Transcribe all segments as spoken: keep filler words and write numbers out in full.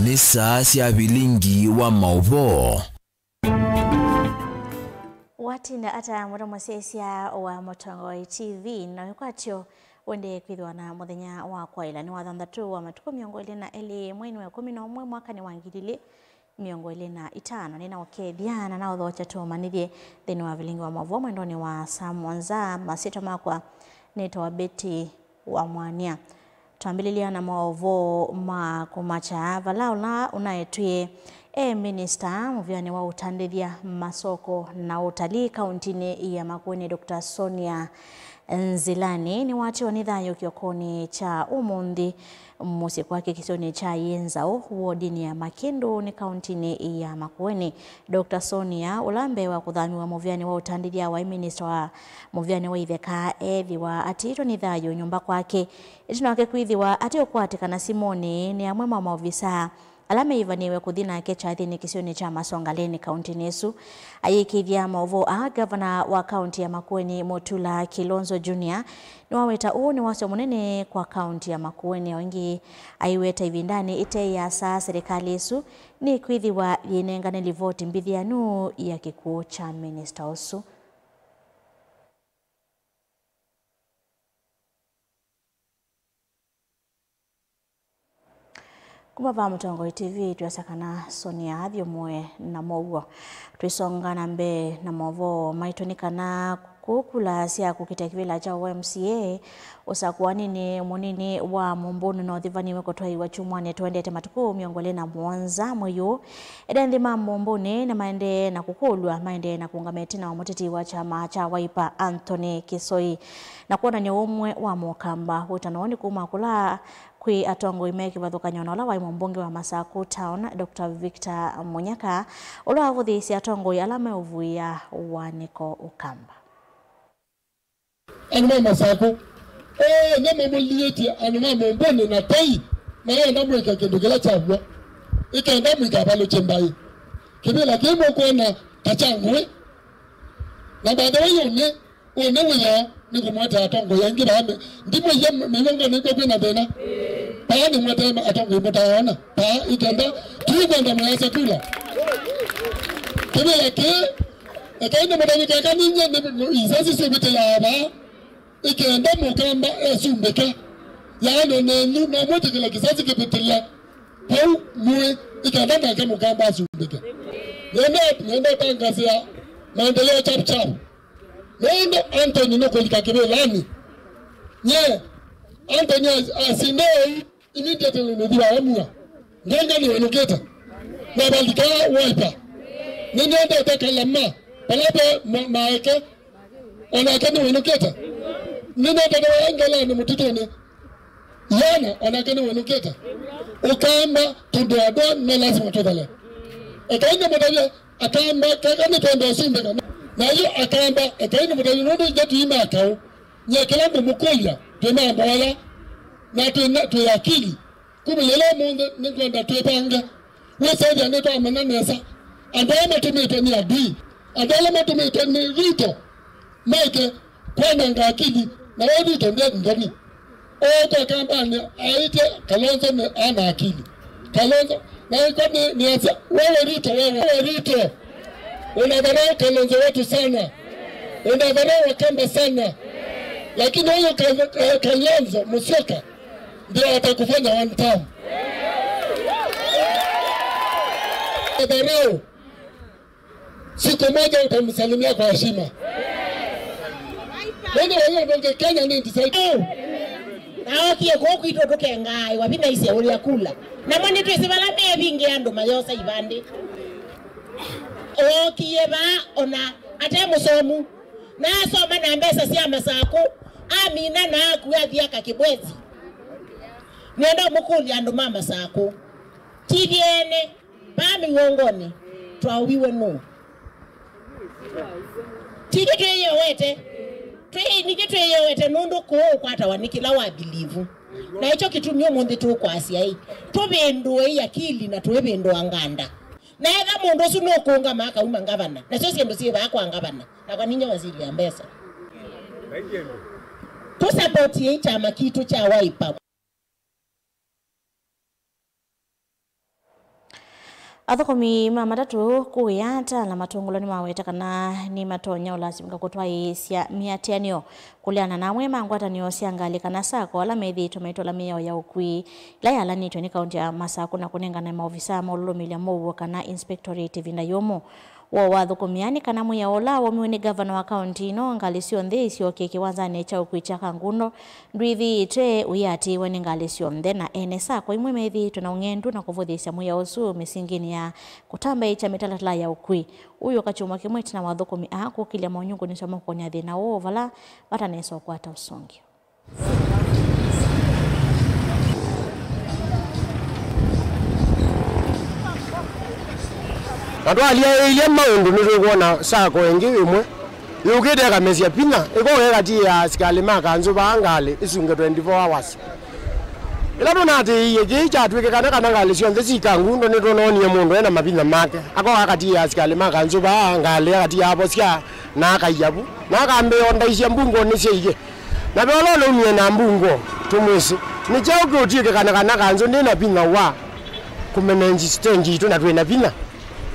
Nĩ saa sya vilingi wa maũvoo. Watinda ata mũndũ mũsyaĩĩsya wa Mũtongoi T V, na wĩkwatyo ũendee kwĩthĩwa na mũthenya wa kwaĩla nĩ wa thanthatũ wa matukũ mĩongo ĩlĩ na elĩ mweinĩ wa ĩkũmi na ũmwe mwakanĩ wa ngili ilĩ mĩongo ĩlĩ na itano. Nĩnaũkethya na naũthokya tũmanyĩthye nthĩnĩ wa vilingi wa maũvoo mwendonĩ wa saa mũonza. Masyĩtwa makwa nĩtawa Betty wa Mwania. Twambĩlĩlya na maũvoo ma kũmakya, vala ũla ũnaetw'e e minista mũvĩanĩ wa ũtandĩthya, masoko na ũtalii kauntinĩ ya Makueni, Doctor Sonia Nzilani nĩwatiwa nĩ thayũ kĩokonĩ kya ũmũnthĩ mũsyĩ kwake kĩsionĩ kya Yĩnzaũ, wodinĩ ya Makĩndũ nĩ kauntinĩ ya Makueni. Doctor Sonia, ũla mbee wa kũthamĩwa mũvĩanĩ wa ũtandĩthya waĩ minista wa mũvĩanĩ wa itheka, eethĩwa atiĩtwe nĩ thayũ nyũmba kwake. Ĩtina wake kwĩthĩwa ate ũkwatĩkana simũnĩ nĩ amwe ma maovisaa ala meĩvanĩwe kũthi nake kyathĩnĩ kĩsionĩ kya Masongaleni kauntinĩ ĩsu. Ayĩkĩĩthya maũvoo aa, ngavana wa kaunti ya Makueni Mutula Kilonzo Junior nĩwaweta ũũ nĩ wasyo mũnene kwa kaunti ya Makueni. O ĩngĩ aiweta ĩvindanĩ ĩte ĩasa, serĩkalĩ ĩsu nĩkwĩthĩwa yĩnengane livoti mbithĩanu ya kĩkw'ũ kya minista ũsu. Kuma va Mũtongoi T V, twĩasya kana Sonia athyũmũe na mow'o. Twĩsonga na mbee na maũvoo maitũ nĩ kana kũũ kula sya kũkita kĩvĩla kya O M C A ũsakũaninĩ mũnini wa Mũmbũnĩ no thivaniwe kũtwaĩwa kyumwanĩ tũendete matukũ mĩongo ĩlĩ na mũonza mwei ũũ. Ene nthĩ ma Mũmbũnĩ nĩmaendee na kũkũlw'a maendee na kũũngama ĩtina wa mũteti wa kyama kya Wiper Anthony Kisoi na kwonany'a ũmwe wa Mũkamba. Wĩtano ũũ nĩ kuma kũla kwĩ atongoi me kĩvathũkany'o na ũla waĩ mũmbunge wa Masakũ Town, Doctor Victor Munyaka, ũla wavũthĩĩsye atongoi ala meũvuĩa wanĩko Ũkamba. Andũ ma Masakũ onthe mamũliĩtye andũ ma Mũmbũnĩ na tei mayenda mwĩke kĩndũ kĩla kyaw'o, ĩkenda mũikavalũkye mbaĩ. Kĩvĩla kĩĩ mũkwona ta kya ngũĩ, na by the way, ũnĩ Ũũ nĩ wĩoo nĩ kũmweta atongoi aingĩ vaa. Ndimwĩie mĩw'ongonĩ kw'o kwĩ na thĩna. Vaa nĩmwetee atongoi mũtaaona vaa ikenda tũikwenda mũyasya kula. Kĩvĩla kĩĩ, ekai nĩmũtavye keka ninyie isasi syũvĩtĩlaa vaa ikenda Mũkamba esumbĩka. Yaani nenyu no mwĩtĩkĩle kĩsasi kĩvĩtĩle vau mũĩ ikenda nake Mũkamba asumbĩke. Nenda, nenda ũtangasĩa maendeleo chap chap. Nũndũ Anthony nũkũlika kĩvĩlanĩ. Nye, Anthony asinda ũu, immediately nĩthi waemua. Ngenga nĩwĩnũkĩte. Na valika Wiper. Nĩnendete Kalama, vala ve maeke. Onake nĩwĩnũkĩte. Nĩnendete waengelanĩ mũtitũnĩ. Yana, onake nĩwĩnũkĩte. Ũkamba tũndũ andũ me lasima tũthele. Ekai nĩmũtavye, Akamba, keka nĩtwenda ũsumbĩka. Na yu Akamba, ekai nĩmũtavye nũndũ ithyĩ tũi ma kaũ. Nye kĩla ngũmũkũlya, twĩ na mboya, na twĩ na, twĩ akili. Kumĩlĩla ũmũnthĩ, nĩngwenda twĩvange. Wĩsethya nĩtwamanya nesa andũ ala matũmĩtwe nĩ adui, andũ ala matũmĩtwe nĩ Ruto. Meke kwananga akili, na we Ruto nde nthoni. Ookwa kambanĩ aĩtye Kalonzo nĩ ana akili. Kalonzo, na ĩkwa nĩ, nĩasya, wewe Ruto, wewe, wewe Ruto. Unadharau Kalonzo wetu sana. Unadharau Wakamba sana. Lakini huyu Kal-, eh, Kalonzo Musyoka ndio atakufanya one term. Unadharau. Siku moja utamsalimia kwa heshima. Nini wa hiyo ndonge Kenya ni design. Naokie kũu kwitũ tũkengaĩwa vinaisye ũlĩa kula. Namo nĩtwĩsĩ vala mevinge andũ mayosa ivandĩ. Ookie vaa ona ate mũsomu. Na asoma na mbesa sya Masakũ. Amina na akua athi aka Kĩbwezi. Nĩenda ũmũkũlya andũ ma Masakũ. Ti vyene. Vaa mĩw'ongonĩ twaũiwe nũũ? Ti ithyĩ twĩyĩowete? Twĩ-, nithyĩ twĩyĩowete nũndũ kũũ ũkwatawa nĩ kĩla wa bilivu. Na ĩkyo kĩtumi ũmũnthĩ tũkwasya ĩ, tũvĩndũei akili na tũivĩndũa nganda. Na etha mũndũ ũsu nũkũũngama akauma ngavana, nasyo syĩndũ syĩ vaa kwa ngavana, nakwa ninyie waziri ya mbesa. Tũsapotiei kyama kitũ kya Wiper. Athũkũmi ma matatũ kũya Tala Matũngũlũ nĩmaweta kana nĩmatonya ũlasimĩka kũtwaĩĩsya mĩatĩanĩo kũleana na amwe ma ngwatanĩo sya ngalĩ kana sacco ala methĩĩtwe maitwala mĩao ya ũkui ĩla yalanĩtw'e nĩ kaũntĩ ya Masakũ na kũnengane maovisaa ma ũlũlũmĩlya mũuo kana inspectorate ĩvinda yũmũ. Woo wa athũkũmi aa nĩ kana mwĩao ũla waumiw'e nĩ ngavana wa kaũntĩ ĩno, ngalĩ syonthe isyokie kĩwanzanĩ kya ũkui kya Kangundo, ndwĩthĩĩtwe ũiatĩĩwa nĩ ngalĩ syonthe, na ene sacco imwe methĩĩtwe na ũng'endu na kũvũthĩĩsya mwĩao ũsu mĩsinginĩ ya kũtambaĩkya mĩtalatala ya ũkui. Ũyũka kyumwa kĩmwe ĩtina wa athũkũmi aa kũkĩlya monyungunyĩsyo ma kũkonya thĩna ũũ vala matanesa ũkwata ũsũngĩo. Na twalyaĩilye maũndũ, nĩtũkwona sacco ĩngĩ ĩmwe yũkĩte ĩkamesya vinya, ĩkoka ĩkatiĩa asikalĩ ma kanzũ vaa ngalĩ ĩsunge twenty-four hours. Ĩla tũnatĩĩie kĩĩ kyatw'ĩkĩkana kana ngalĩ syonthe syĩ Kangundo, nĩtũnoonie mũndũ ena mavinya make, akoka akatiĩa asikalĩ ma kanzũ vaa ngalĩ, akatiĩa avosya na akaia vu, na akambĩĩa ũndaisya mbungonĩ syaie. Na ve ũla ũnaumie na mbungo, tũmwĩsĩ. Nĩ kyaũ kĩũtw'ĩkĩkana kana kanzũ ndĩ na vinya wa kũmanage stage yitũ na twĩ na vinya?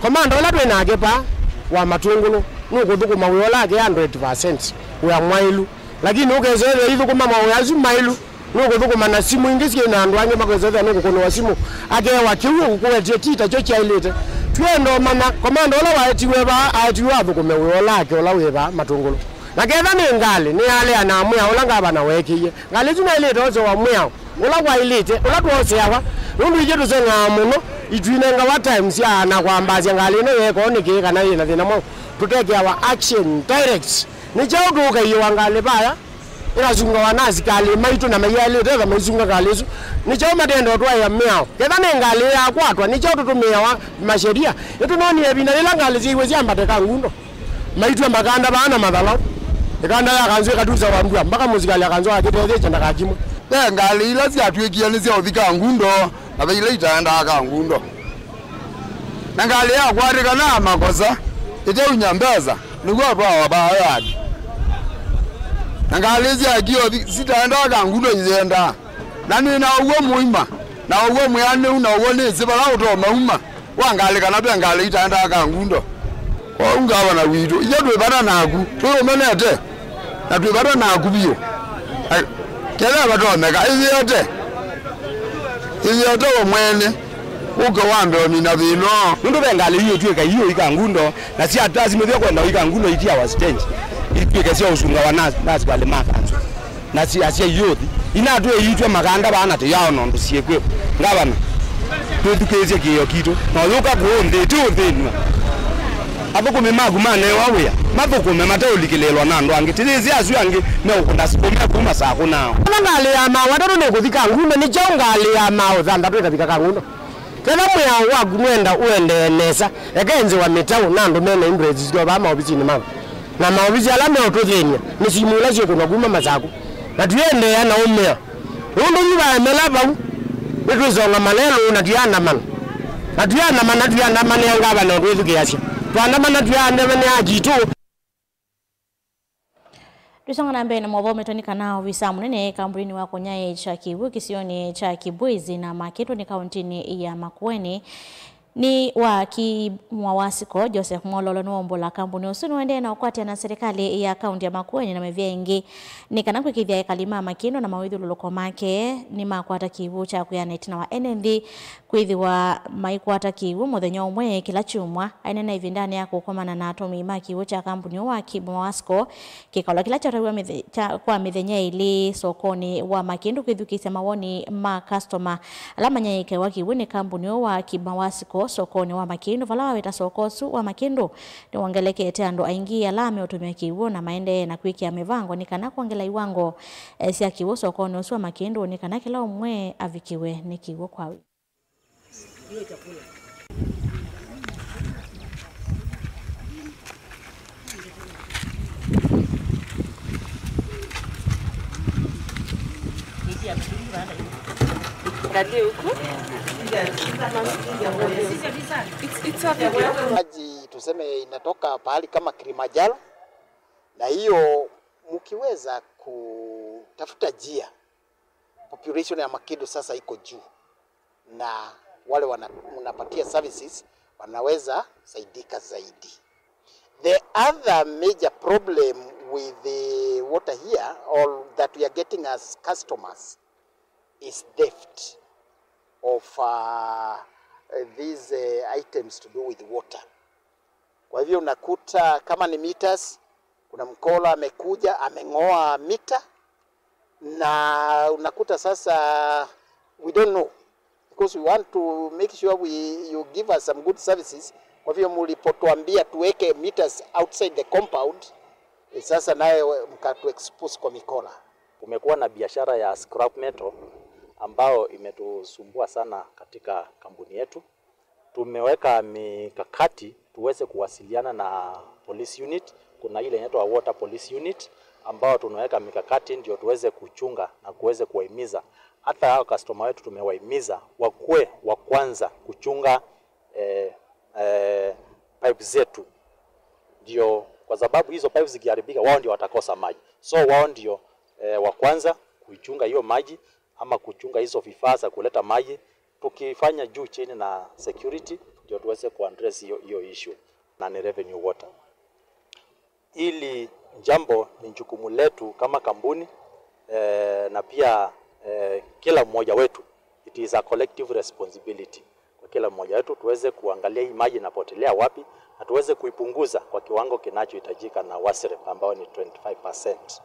Komanda ũla twĩ nake vaa wa Matũngũlũ nũkũthũkũma wĩa ũla ake hundred percent wĩa mwaĩlu. Lakini ũkesa ethĩwa ithũkũma mawĩa asu maĩlu, nũkũthũkũma na simũ ingĩ syĩ na andũ angĩ, makesa ethĩwa nũkũkũnĩwa simũ, akewa kĩu ũkũwetie ti takyo kyaĩlĩte. Twĩenda ũmanya, komanda ũla waetiwe vaa aetiwe athũkũme wĩa ũla ake ũla wĩ vaa Matũngũlũ. Na ketha nĩ ngalĩ, nĩyaleana na mwĩao ũla ngavana weekĩie. Ngalĩ ĩsu naĩlĩte osewa mwĩao ũla waĩlĩte, ũla twoseawa, nũndũ ithyĩ tũseng'aa mũno, itwinengawa time sya na kwambasya ngalĩ ĩno yeekoo nĩkĩ kana yĩ na thĩna mwaũ, tũtekeawa action direct. Nĩ kyaũ tũũkaiĩwa ngalĩ vaya ĩkasungawa na asikalĩ maitũ na maiaĩlĩte eka maisunga ngalĩ ĩsu? Nĩ kyaũ matenda ũtwaĩa mĩao? Ketha nĩ ngalĩ yakwatwa, nĩ kyaũ tũtũmĩawa masheria? Nĩtũnoonie ĩvinda yĩla ngalĩ syaiwe syambate Kangundo, maitw'a makanda vaa na mathalaũ, ĩkanda ya kanzũ ĩkatusawa mbua mpaka mũsikalĩ akanzũ akĩtethĩkya ndakakimwe. Ve ngalĩ ila syatw'ĩkie nĩ sya ũthi Kangundo, na ve ila itaendaa Kangundo. Na ngalĩ yakwatĩkana na makosa ĩteunya mbesa, nĩw'o atwawa vaa yadi. Na ngalĩ sya kĩothi sitaendaa Kangundo iyendaa. Na nĩ na ũw'o mũima, na ũw'o mwĩanĩu, na ũw'o nĩsĩ vala ũtomauma wa ngalĩ kana ve ngalĩ itaendaa Kangundo. Kwoou ngavana witũ, ithyĩ twĩ vata naku, twĩũmenete, na twĩ vata naku vyũ. Na kethĩa vatonyeka, ĩyĩete, ĩyĩete we mwene, ũke wambe ũmina thĩna ũũ. Nũndũ ve ngalĩ iũtw'ĩka iũi Kangundo, na syatasimĩthw'a kwenda ũi Kangundo itiawa stage, itw'ĩke sya ũsungawa na, na asikalĩ ma kanzũ. Na si-, asyai ũthi. Inatwĩĩtw'e makanda vaa na tũyaona ũndũ syĩkwĩka. Ngavana, twĩthukĩĩsye kĩĩo kitũ. Na ũyũka kũũ nthĩ, ti ũthĩnw'a. Athũkũmi maku manewa wĩa, mathũkũme mateũlikĩlĩĩlwa na andũ angĩ. Tĩyĩsĩ asu angĩ meũkũna sikũme kuma saa kũnao. Kana ngalĩ ya maũũ atatũ nĩkũthi Kangundo, nĩ kyaũ ngalĩ ya maũũ thanthatũ ĩtavika Kangundo? Ketha mwĩao waku nũenda ũendee nesa, eka enzĩwa mĩtaũ na andũ mena interest syoo vaa maovisinĩ maku. Na maovisi ala meũtũthĩny'a nĩ simũ ila syũkũnwa kuma Masakũ. Na tũiendeea na ũmĩa. Nũndũ yu vaemela vau, nĩtwĩsonga malelũ na tũiandamana. Na tũiandamana, tũiandamanĩa ngavana ũtwĩthukĩĩasya. Twaandamana, tũiandamanĩa akitũ. Tũisonga na mbee na maũvoo metũ nĩ kana ovisa mũnene kambuninĩ wa kũnyaĩĩkya kĩw'ũ kĩsionĩ kya Kibwezi na Makĩndũ nĩ kaũntĩnĩ ya Makueni nĩ waaki Mawasiko Joseph Mwololo nĩwaumbũla kambuni ũsu nũendee na ũkwatya na serikali ya kaũntĩ ya Makueni na mĩvĩa ĩngĩ nĩ kana kwĩkĩĩthya ekali ma Makĩndũ na mawĩthyũlũlũko make nĩmakwata kĩw'ũ kya kwĩana ĩtina wa ene nthĩ kwĩthĩwa maikwata kĩw'ũ mũthenya ũmwe kĩla kyumwa. Aineena ĩvindanĩ ya kũkomana na atũmĩi ma kĩw'ũ kya kambuni ũũ wa Kib Mawasco, kĩkalo kĩla kyatawiwa mĩthe-, kya, kwa mĩthenya ĩlĩ sokonĩ wa Makĩndũ kwĩthukĩĩsya mawoni ma customer ala manyaĩĩkawa kĩw'ũ nĩ kambuni ũũ wa Kib Mawasco sokonĩ wa Makĩndũ, vala waweta soko ũsu wa Makĩndũ nĩwongelekete andũ aingĩ ala meũtũmĩa kĩw'ũ na maendee na kwĩkĩa mĩvango nĩ kana kwongela iwango, eh, sya kĩw'ũ sokonĩ ũsu wa Makĩndũ nĩ kana kĩla ũmwe avikĩwe nĩ kĩw'ũ kwa wĩ- Angalia huku. It's, it's a video. Maji tuseme inatoka pahali kama Kilimanjaro, na hiyo mkiweza kutafuta njia, population ya Makĩndũ sasa iko juu. Na wale wana-, mnapatia services wanaweza saidika zaidi. The other major problem with the water here, or that we are getting as customers, is theft of, uh, these, uh, items to do with water. Kwa hivyo unakuta kama ni meters, kuna mkola amekuja, ameng'oa mita, na unakuta sasa, we don't know, because we want to make sure we, you give us some good services. Kwa hivyo mlipotuambia tuweke meters outside the compound, eh, sasa naye mkatu expose kwa mikola. Kumekuwa na biashara ya scrap metal ambao imetusumbua sana katika kampuni yetu. Tumeweka mikakati tuweze kuwasiliana na police unit. Kuna ile inaitwa water police unit, ambao tunaweka mikakati ndio tuweze kuchunga na kuweze kuwahimiza. Hata hao customer wetu tumewahimiza wakuwe wa kwanza kuchunga, eh, eh, pipes zetu, ndio, kwa sababu hizo pipes zikiharibika, wao ndio watakosa maji. So wao ndio, eh, wa kwanza kuichunga hiyo maji ama kuchunga hizo vifaa za kuleta maji, tukifanya juu chini na security, ndio tuweze kuaddress hiyo, hiyo issue, na ni revenue water. Hili jambo ni jukumu letu kama kampuni, eh, na pia, eh, kila mmoja wetu, it is a collective responsibility kwa kila mmoja wetu tuweze kuangalia hii maji inapotelea wapi na tuweze kuipunguza kwa kiwango kinachohitajika na WASREB, ambao ni twenty-five percent.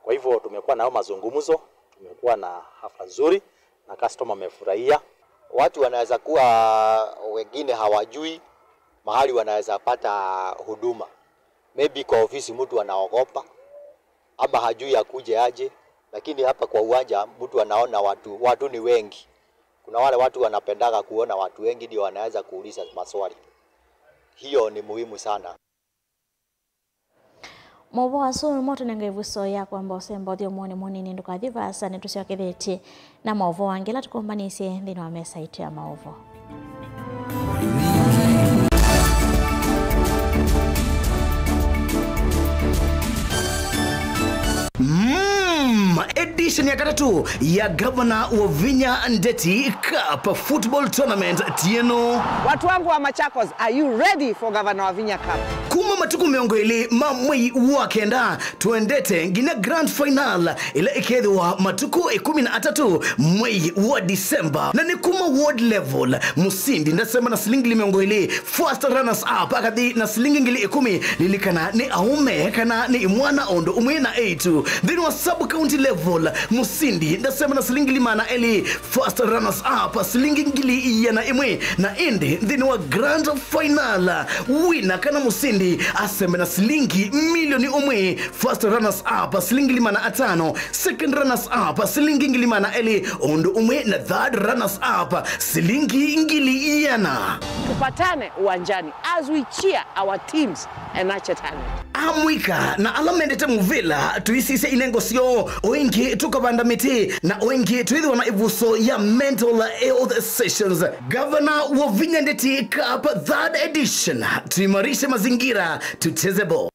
Kwa hivyo tumekuwa nayo mazungumzo, tumekuwa na hafla nzuri na customer amefurahia. Watu wanaweza kuwa wengine hawajui mahali wanaweza pata huduma. Maybe kwa ofisi mtu anaogopa ama hajui akuje aje, lakini hapa kwa uwanja mtu anaona watu, watu ni wengi. Kuna wale watu wanapendaga kuona watu wengi, ndio wanaweza kuuliza maswali. Hiyo ni muhimu sana. Maũvoo asu nĩmo tũnenga ĩvuso ya kwamba ũsemba ũthyũmũonĩ mũnini. Ndũkathi vaasa, nĩtũsyokethetye na maũvoo angĩ ala tũkũmbanĩsye nthĩnĩ wa mesa itũ ya maũvoo. Mm, edition ya katatũ ya Gavana Wavinya Ndeti Cup Football Tournament tieno. Watu wangu wa Machakos, are you ready for Governor Wavinya Cup? Kuma matukũ mĩongo ĩlĩ ma mwei wa kenda, tũendete nginya grand final ĩla ĩkethĩwa matukũ ĩkũmi na atatũ mwei wa December. Na nĩ kuma ward level, mũsindi ndasema na silingi ngili mĩongo ĩlĩ, first runners up akathi na silingi ngili ĩkũmi. Lilikana nĩ aũme kana nĩ imwana o ũndũ ũmwe na eĩtu. Nthĩnĩ wa sub county level, mũsindi ndasema na silingi ngili maana elĩ, first runners up silingi ngili iana ĩmwe, na ĩndĩ nthĩnĩ wa grand final, wina kana mũsindi asembe na silingi milioni ũmwe, first runners up silingi ngili maana atano, second runners up silingi ngili maana elĩ, o ũndũ ũmwe na third runners up silingi ngili iana. Tupatane uwanjani as we cheer our teams and nurture talent. Amũika na ala mendete mũvĩla, tũisisya inengo syoo, o ĩngĩ tũkavanda mĩtĩ, na o ĩngĩ twĩthĩwa na ĩvuso ya mental health sessions. Gavana Wavinya Ndeti Cup third edition, tuimarishe mazingira, tucheze ball.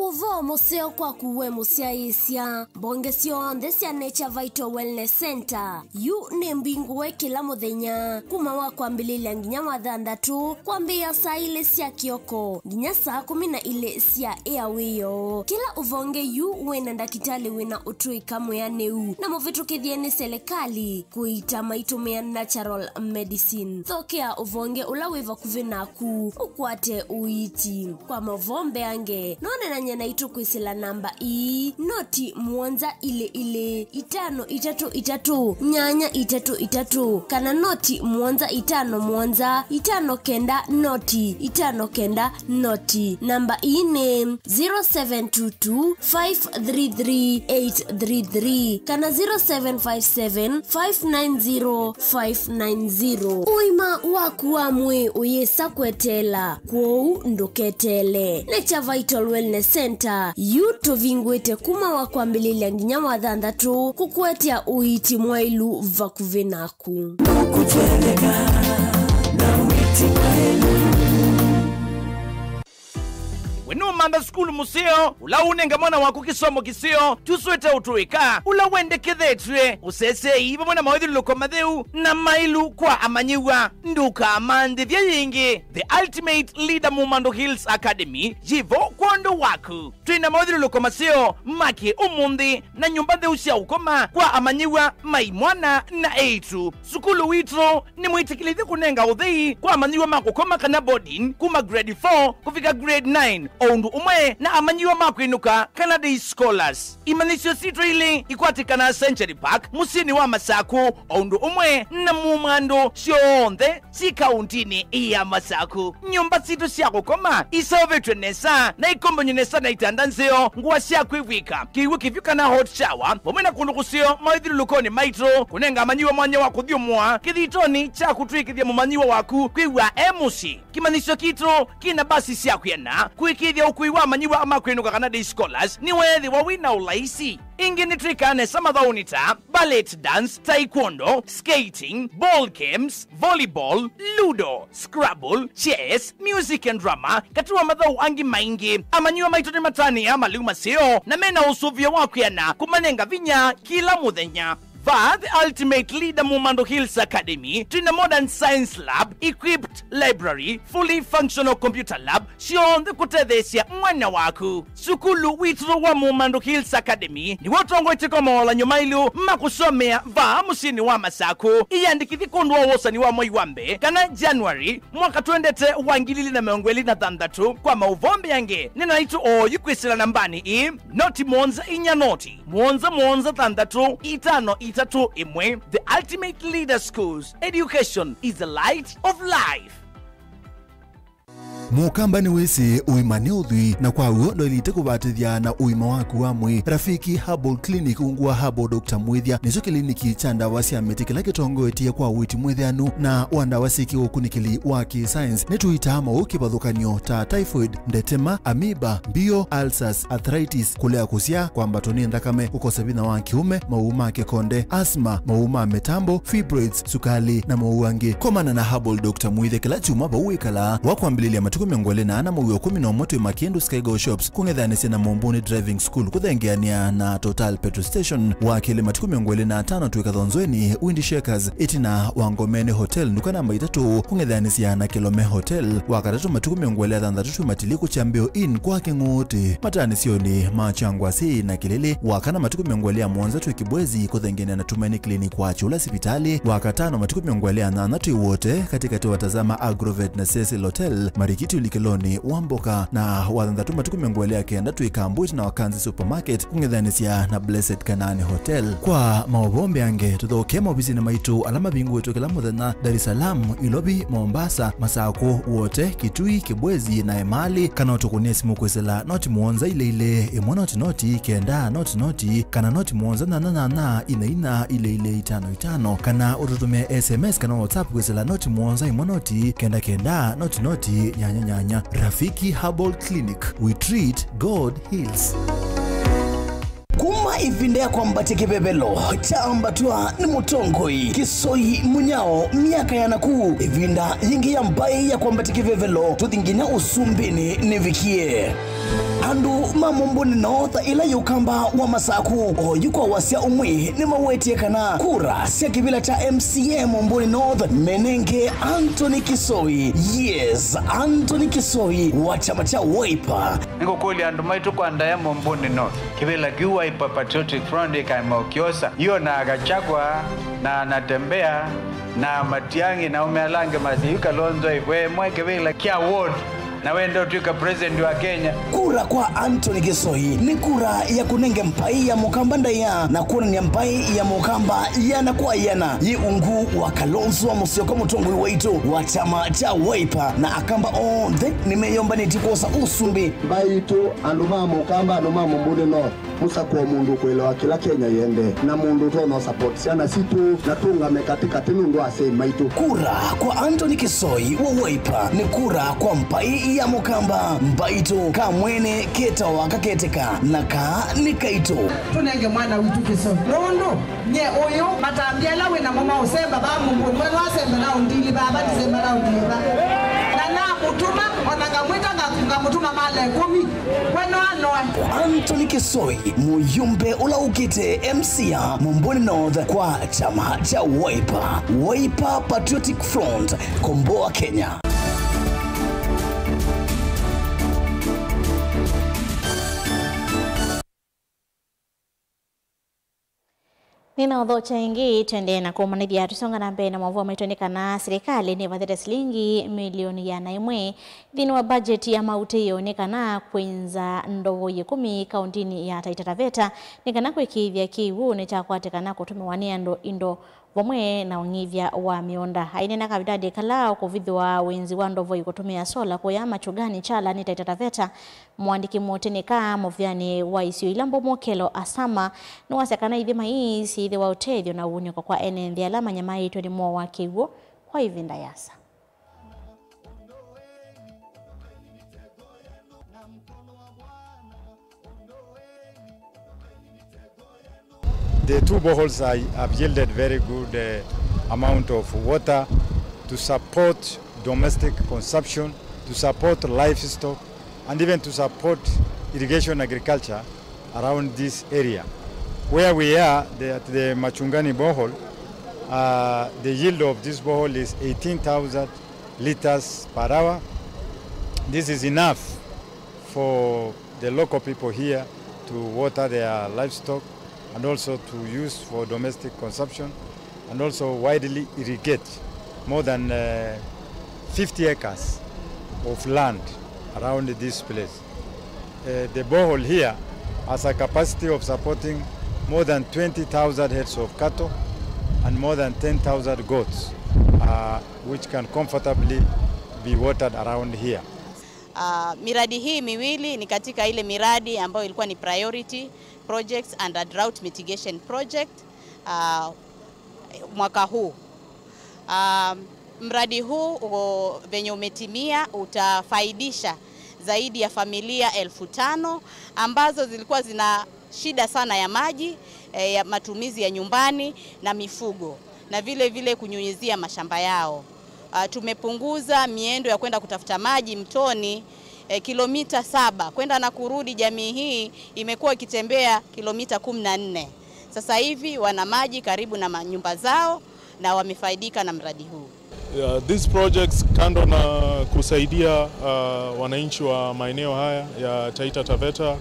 Ũvoo mũseo kwaku we mũsyaĩĩsya. Mbonge syonthe sya Nature Vital Wellness Center yu nĩ mbingũe kĩla mũthenya, kuma wa kwambĩlĩlya nginya wa thanthatũ, kwambĩĩa saa ilĩ sya kĩoko nginya saa kũmi na ilĩ sya ĩa wĩoo. Kĩla ũvonge yu wĩ na ndakĩtalĩ wĩ na ũtũĩka mwĩanĩu na mũvĩtũkĩthye nĩ selekalĩ kũiita maitũmĩa natural medicine. Thokea ũvonge ũla wĩ vakuvĩ naku ũkwate ũiiti. Kwa mavoo mbeange, no ũneenany'e naitũ kwĩsĩla namba ii, noti mũonza ilĩ ilĩ, itano itatũ itatũ, nyanya itatũ itatũ, kana noti mũonza itano mũonza, itano kenda noti, itano kenda noti. Namba ii nĩ zero seven two two, five three three, eight three three kana zero seven five seven, five nine zero, five nine zero. Ũima waku wa mwĩĩ ũyĩsa kweteela, kwoou ndũketeele. Nature Vital Wellness Center yu tũvingũĩte kuma wa kwambĩlĩlya nginya wa thanthatũ kũkũetea ũiiti mwaĩlu vakuvĩ naku. Kũtweleka na wĩti mwaĩlu. We nũmantha sukulu mũseo, ũla ũnenga mwana waku kĩsomo kĩseo, tũswĩte ũtũĩka, ũla wendekethetw'e, ũseseei vamwe na mawĩthyũlũlũko matheu na maĩlu kwa amanyĩw'a. Ndũkamanthĩthye yĩngĩ. The Ultimate Leader Mumando Hills Academy yĩ vo kwondũ waku. Twĩ na mawĩthyũlũlũko maseo ma kĩ-ũmũnthĩ na nyũmba ntheu sya ũkoma kwa amanyĩw'a ma imwana na eĩtu. Sukulu witũ nĩ mwĩtĩkĩlĩthye kũnenga ũthei kwa amanyĩw'a ma kũkoma kana boarding kuma grade four kũvika grade nine, o ũndũ ũmwe na amanyĩw'a ma kwĩnũka kana day scholars. Imanyĩsyo sitũ ilĩ ikwatĩkanaa Century Park, mũsyĩnĩ wa Masaku, o ũndũ ũmwe na Mumando syonthe syĩ kaũntinĩ ya Masaku. Nyũmba sitũ sya kũkoma iseũvĩtw'e nesa na ikombony'e nesa na itanda nzeo, ngũa sya kwĩvw'ĩka, kĩw'ũ kĩvyũ kana hot shower, vamwe na kũndũ kũseo mawĩthyũlũlũkonĩ maitũ, kũnenga amanyĩw'a mwanya wa kũthyũmũa kĩthitonĩ kya kũtw'ĩkĩthya mũmanyĩw'a waku kwĩw'a e mũsyĩ. Kĩmanyĩsyo kitũ kĩna mbasi sya kwĩana kũĩkĩĩthya ũkui wa amanyĩw'a ma kwĩnũka kana day scholars nĩweethĩwa wĩ na ũlaisi. Ĩngĩ nĩtwĩkaa nesa mathaũnĩ ta ballet dance, taekwondo, skating, ball games, volleyball, ludo, scrabble, chess, music and drama, katĩ wa mathaũ angĩ maingĩ. Amanyĩw'a maitũ nĩmatanĩaa malĩu maseo na mena ũsũvĩo wa kwĩana kũmanenga vinya kĩla mũthenya. Vaa The Ultimate Leader Mumando Hills Academy, twĩ na modern science lab, equipped library, fully functional computer lab, syonthe kũtetheesya mwana waku. Sukulu witũ wa Mumando Hills Academy nĩw'o ũtongoetye kwa mawalan'yo maĩlu ma kũsomea vaa mũsyĩnĩ wa Masaku. Ĩyandĩkĩthye kwondũ wa wosani wa mwei wa mbee kana January mwaka twendete wa ngili ilĩ na mĩongo ĩlĩ na thanthatũ. Kwa maũvoo mbeange, nena naitũ oyu kwĩsĩla nambanĩ ĩĩ, noti mũonza inya noti, mũonza mũonza thanthatũ itano itatũ ĩmwe. The Ultimate Leader Schools, education is the light of life. Mũkamba nĩwĩsĩ ũima nĩ ũthwii, na kwa w'o ndwaĩlĩte kũvatĩthya na ũima waku wa mwĩĩ. Rafiki Herbal Clinic ungu wa Herbal Doctor Mwĩthya nĩkyo kĩliniki kya ndawa sya mĩtĩ kĩla kĩtongoetye kwa ũiiti mwĩthĩanu na wa ndawa syĩ kĩũkunĩkĩli wa kĩ-science. Nĩtũitaa maũũ kĩvathũkany'o ta typhoid, ndetema, amoeba, mbio, ulcers, arthritis, kũlea kũsyaa, kwambatwa nĩ nthakame, kũkosa vinya wa kĩũme, maũũ ma kĩkonde, asthma, maũũ ma mĩtambo, fibroids, sukali, na maũũ angĩ. Komana na Herbal Doctor Mwĩthya kĩla kyumwa vau wĩkalaa. Wa kwambĩlĩlya matukũ mĩongo ĩlĩ na ana mwei wa ĩkũmi na ũmwe twĩ Makindu Skygo Shops, kũng'ethanĩsya na Mombuni Driving School, kũthengeanĩa na Total Petrol Station. Wa kelĩ matukũ mĩongo ĩlĩ na atano twĩ Kathonzweni Wind Shakers, ĩtina wa Ngomeni Hotel, nduka namba itatũ, kũng'ethanĩsya na Kilome Hotel. Wa katatũ matukũ mĩongo ĩlĩ na thanthatũ twĩ Matiliku Kyambĩo Inn kwa Kĩng'ũũtĩ, mataanĩsyonĩ ma Kyangwasĩ na Kĩlĩlĩ. Wa kana matukũ mĩongo ĩlĩ na mũonza twĩ Kibwezi, kũthengeanĩa na Tumaini Clinic kwa Kyũla sivitalĩ. Wa katano matukũ mĩongo ĩlĩ na nyanya twĩ Wote, katĩkatĩ wa Tazama Agrovet na Cecil Hotel, Marikiti ũlikĩlonĩ wa mboka. Na wa thanthatũ matukũ mĩongo ĩlĩ na kenda twĩ Kambwiti na Wakanzi Supermarket, kũng'ethanĩsya na Blessed Canaan Hotel. Kwa maũvoo mbeange, tũthokee maovisinĩ maitũ ala mavingũĩtwe kĩla mũthenya Dar es Salaam, Ilovi, Mombasa, Masakũ, Wote, Kitui, Kibwezi na Emali, kana ũtũkũnĩe simũ kwĩsĩla noti mũonza ilĩ ilĩ, ĩmwe noti noti, kenda noti noti, kana noti mũonza nyanya nyanya, ina ina, ilĩ ilĩ, itano itano, kana ũtũtũmĩe S M S kana WhatsApp kwĩsĩla noti mũonza, ĩmwe noti, kenda kenda, noti noti, nyanya nyanya. Rafiki Herbal Clinic, we treat, God heals. Kuma ĩvinda ya kwambatya kĩvevelo kyaambatwa nĩ mũtongoi Kĩsoi Mũnyao myaka ya nakũu, ĩvinda yĩngĩ ya mbaĩ ya kwambatya kĩvevelo tũthi nginya ũsumbĩnĩ nĩvikie. Andũ ma Momboni North, ĩla yĩ ũkamba wa Masaku, oyu kwa wasya ũmwe nĩmawetie kana kura sya kĩvĩla kya M C A Momboni North menenge Anthony Kĩsoi. Yes, Anthony Kĩsoi wa kyama kya Wiper. Nĩngũkũlya andũ maitũ kwa ndaĩa Momboni North. Kĩvĩla kĩu Wiper Patriotic Front ĩkaema ũkyosa. Io na Gachagua, na Natembeya, na Matiang'i, na aume ala angĩ masya yu Kalonzo ĩkwe ĩmwe kĩvĩla kya ward, na wenda ũtw'ĩka president wa Kenya. Kura kwa Anthony Kĩsoi nĩ kura ya kũnenge mbaĩ ya mũkamba ndaĩa na kwonany'a mbaĩ ya mũkamba ĩana kwa ĩana yĩ ungu wa Kalonzo Musyoka, mũtongoi waitũ wa kyama kya Wiper, na akamba onthe nĩmeyũmbanĩtye kwosa ũsumbĩ. Mbaitũ, andũ ma mũkamba, andũ ma Momboni North, mũsakũe mũndũ ũkũelewa kĩla Kenya yĩendee, na mũndũ ũtonya ũsupport syana sitũ, na tũũngame katĩkatĩ nũndũ wa asyai maitũ. Kura kwa Anthony Kĩsoi wa Wiper nĩ kura kwa mbaĩ ya mũkamba. Mbaitũ, kamwene ketawa kaketĩka, na kaa nĩ kaitũ. Tũnenge mwana witũ Kĩsoi. Nũndũ nye ũyũ, matambya ala wĩ namo ma ũsemba vaa Mũmbũni, mwana wasemba na ũndili vaa, vaa ndisemba na ũndili vaa. Na namũtũma, ona ngamwĩta nga-, nga-, Mũtuma mala ĩkũmi, we no anoe. Anthony Kisoi, mũyũmbe ũla ũkĩte M C A Mumbuni North kwa kyama kya Wiper, Wiper Patriotic Front, Komboa Kenya. Nĩnaũthokya ĩngĩ, twendee na kũmanyĩthya tũsonga na mbee na maũvoo maitũ nĩ kana silikalĩ nĩvathĩte silingi milioni ĩana ĩmwe nthĩnĩ wa mbajeti ya mautĩĩo nĩ kana kwĩnza ndovo ĩkũmi kaũntĩnĩ ya Taita Taveta nĩ kana kũĩkĩĩthya kĩw'ũ nĩkyakwatĩkana kũtũmĩwa nĩ andũ indo vamwe na ũng'ithya wa mĩũnda. Aineena kavindanĩ kala ũkũvithwa wĩnzi wa ndovo ĩkũtũmĩa sola kũya Machungani, Chalani, Taita Taveta, mũandĩki mũtĩnĩka mũvĩanĩ wa isio ila mbũmũ Kello Asama nĩwasya kana ithima ii syĩthĩwa ũtethyo na ũunĩko kwa ene nthĩ ala manyamaĩtwe nĩ mwoo wa kĩw'ũ kwa ĩvinda yasa. The two boreholes are, have yielded very good, uh, amount of water to support domestic consumption, to support livestock, and even to support irrigation agriculture around this area. Where we are, the, at the Machungani borehole, uh, the yield of this borehole is eighteen thousand liters per hour. This is enough for the local people here to water their livestock and also to use for domestic consumption and also widely irrigate more than, uh, fifty acres of land around this place. Uh, the borehole here has a capacity of supporting more than twenty thousand heads of cattle and more than ten thousand goats, uh, which can comfortably be watered around here. Ah, miradi hii miwili ni katika ile miradi ambayo ilikuwa ni priority projects under drought mitigation project, ah, mwaka huu. Ah, mradi huu uko, venye umetimia, utafaidisha zaidi ya familia elfu tano ambazo zilikuwa zina shida sana ya maji, eh, ya matumizi ya nyumbani na mifugo, na vile vile kunyunyizia mashamba yao. Ah, tumepunguza miendo ya kwenda kutafuta maji mtoni, eh, kilomita saba. Kwenda na kurudi, jamii hii imekuwa ikitembea kilomita kumi na nne. Sasa hivi wana maji karibu na manyumba zao na wamefaidika na mradi huu. Yeah, these projects, kando na kusaidia, uh, wananchi wa maeneo haya ya Taita Taveta,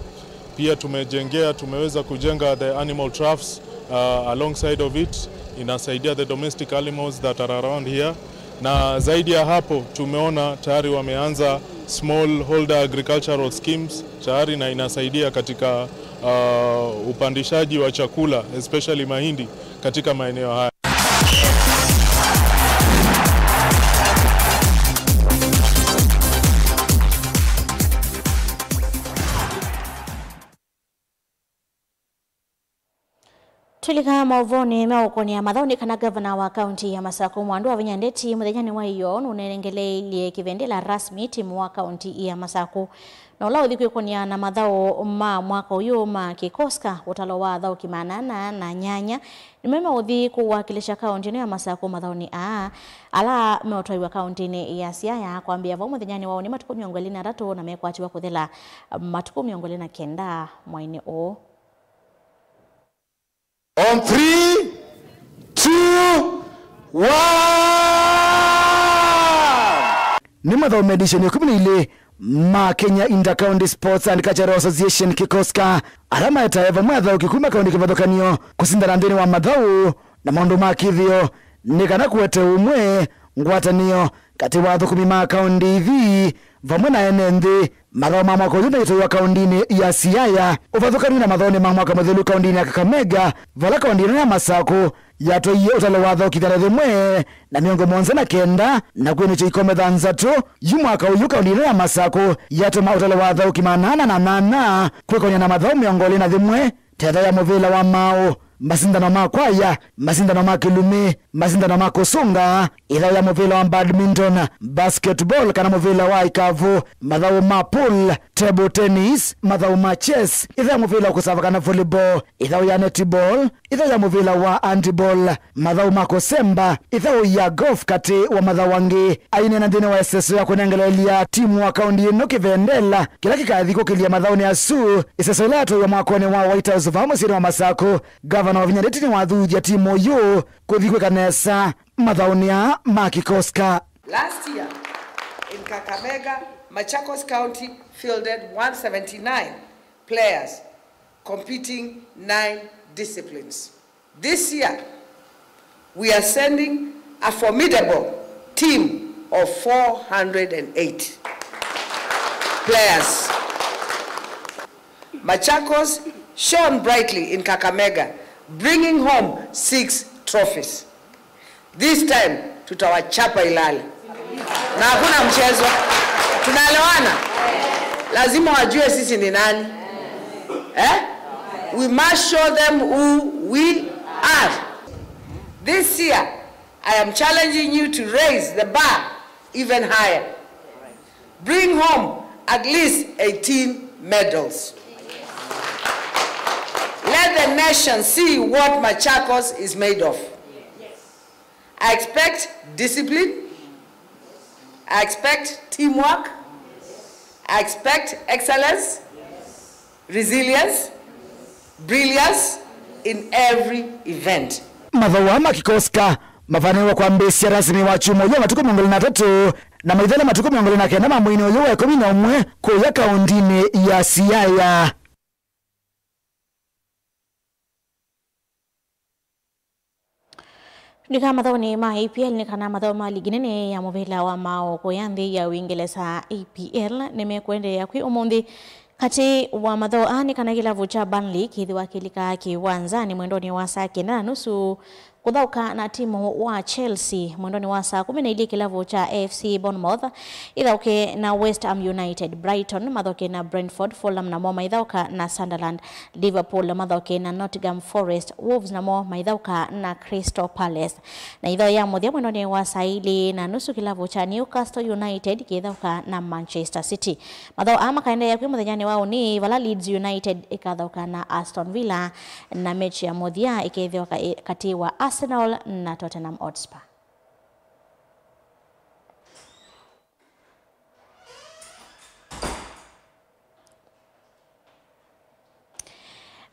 pia tumejengea, tumeweza kujenga the animal troughs, uh, alongside of it. Inasaidia the domestic animals that are around here. Na zaidi ya hapo, tumeona tayari wameanza small holder agricultural schemes tayari, na inasaidia katika, uh, upandishaji wa chakula, especially mahindi, katika maeneo haya. Twĩlika maũvonĩ ma ũkũnĩa mathaũ nĩ kana ngavana wa kaunti ya Masaku, Mwandu wa Vinya Ndeti, mũthenyanĩ wa ĩyoo nũnenengeleilye kĩvendela rasmi timu wa kaunti ya Masaku. Na ũla ũthi kwĩkũnĩa na mathaũ ma mwaka ũyũ ma Kikoska, ũtalo wa athaũki maana ana na nyanya nĩmo meũthi kũwakilisha kaunti ĩno ya Masaku mathaũnĩ aa, ala meũtwaĩwa kauntinĩ ya Siaya kwambĩĩa vau mũthenyanĩ wa ũnĩ matukũ mĩongo ĩlĩ na atatũ na mekwatiwa kũthela matukũ mĩongo ĩlĩ na kenda mwainĩ ũũ. On three, two, one. Nĩ mathaũ ma edition ya ĩkũmi na ilĩ ma Kenya Inter-County Sports and Cultural Association, Kikoska, ala maetae vamwe athaũki kuma kaunti kĩvathũkany'o kũsindana nthĩnĩ wa mathaũ na maũndũ ma kĩthĩo, nĩ kana kũete ũmwe, ngwatanĩo katĩ wa athũkũmi ma kaunti ithi vamwe na ene nthĩ. Mathaũ ma mwaka ũyũ meĩtwaĩwa kauntinĩ ya Siaya, ũvathũkany'o na mathaũnĩ ma mwaka mũthelu kauntinĩ ya Kakamega, vala kaunti ĩno ya Masaku yatwaie ũtalo wa athaũki ĩana yĩmwe na mĩongo mũonza na kenda na kwĩnĩkya ikombe thanthatũ. Yu mwaka ũyũ kaunti ĩno ya Masaku yatũma ũtalo wa athaũki maana ana na nyanya kwĩkũnĩa na mathaũ mĩongo ĩlĩ na yĩmwe, tetha ya mũvĩla wa maaũ. masindano ma kwaya, masindano ma kĩlumi, masindano ma kũsũnga, ĩthaũ ya mũvĩla wa badminton, basketball kana mũvĩla wa ikavu, mathaũ ma pool, table tennis, mathaũ ma chess, ĩthaũ ya mũvĩla wa kũsava kana volleyball, ĩthaũ ya netball, ĩthaũ ya mũvĩla wa handball, mathaũ ma kũsemba, ĩthaũ ya golf katĩ wa mathaũ angĩ. Aineena nthĩnĩ wa ĩseso ya kũnengeleelya timu wa kaũndi ĩno kĩvendela kĩla kĩkathi kũkĩlya mathaũnĩ asu, ĩseso ĩla yatwaĩwe mwakonĩ wa White House vaa mũsyĩnĩ wa Masakũ, ngavana Wavinya Ndeti nĩwathuthya timu ũyũ kũthi kwĩka nesa mathaũnĩ aa ma Kikoska. Last year in Kakamega, Machakos County fielded one seventy-nine players competing nine disciplines. This year, we are sending a formidable team of four hundred and eight players. Machakos shone brightly in Kakamega, bringing home six trophies. This time, tutawachapa ilale. Na hakuna mchezo. Tunaelewana? Lazima wajue sisi ni nani. Eh? We must show them who we are. This year, I am challenging you to raise the bar even higher. Bring home at least eighteen medals. Let the nation see what Machakos is made of. I expect discipline. I expect teamwork. I expect excellence, resilience, brilliance in every event. Mathaũ aa ma Kikoska mavanĩĩwe kwambĩĩsya rasmi wa kyumwa ũyũ wa matukũ mĩongo ĩlĩ na atatũ, na maithela matukũ mĩongo ĩlĩ na kenda ma mweinĩ ũyũ wa ĩkũmi na ũmwe kũya kaũndinĩ ya Siaya. Ndika mathaũnĩ ma A P L nĩ kana mathaũ ma ligi nene ya mũvĩla wa maaũ kũya nthĩ ya Ũingelesa, A P L, nĩmekũendeea kwĩ ũmũnthĩ. Katĩ wa mathaũ aa nĩ kana kĩlavu kya Burnley kĩthĩwa kĩlika kĩwanzanĩ mwendonĩ wa saa kenda na nusu kũthaũka na timu wa Chelsea. Mwendonĩ wa saa kũmi na ilĩ kĩlavu kya A F C Bournemouth ĩthaũke na West Ham United. Brighton mathaũke na Brentford. Fulham namo maithaũka na Sunderland. Liverpool mathaũke na Nottingham Forest. Wolves namo maithaũka na Crystal Palace. Na ĩthaũ ya mũthya mwendonĩ wa saa ilĩ na nusu kĩlavu kya Newcastle United kĩithaũka na Manchester City. Mathaũ aa makaendeea kwĩ mũthenyanĩ wa ũnĩ, vala Leeds United ĩkathaũka na Aston Villa, na mechi ya mũthya ĩkethĩwa ka-, katĩ wa Arsenal na Tottenham Hotspur.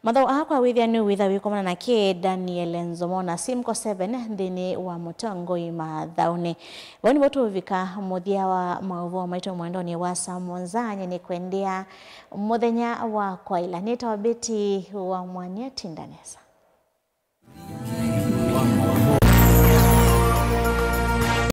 Mathaũ aa kwa wĩthĩa nĩwĩtha wĩkomana nake Daniel Nzomo na Simco seven nthĩnĩ wa Mũtongoi Mathaũnĩ. Vau nĩvo tũvika mũthya wa maũvoo maitũ mwendonĩ wa saa mũonza. Nyie nĩkwendea mũthenya wa kwaĩla. Nĩtawa Betty wa Mwania, tinda nesa.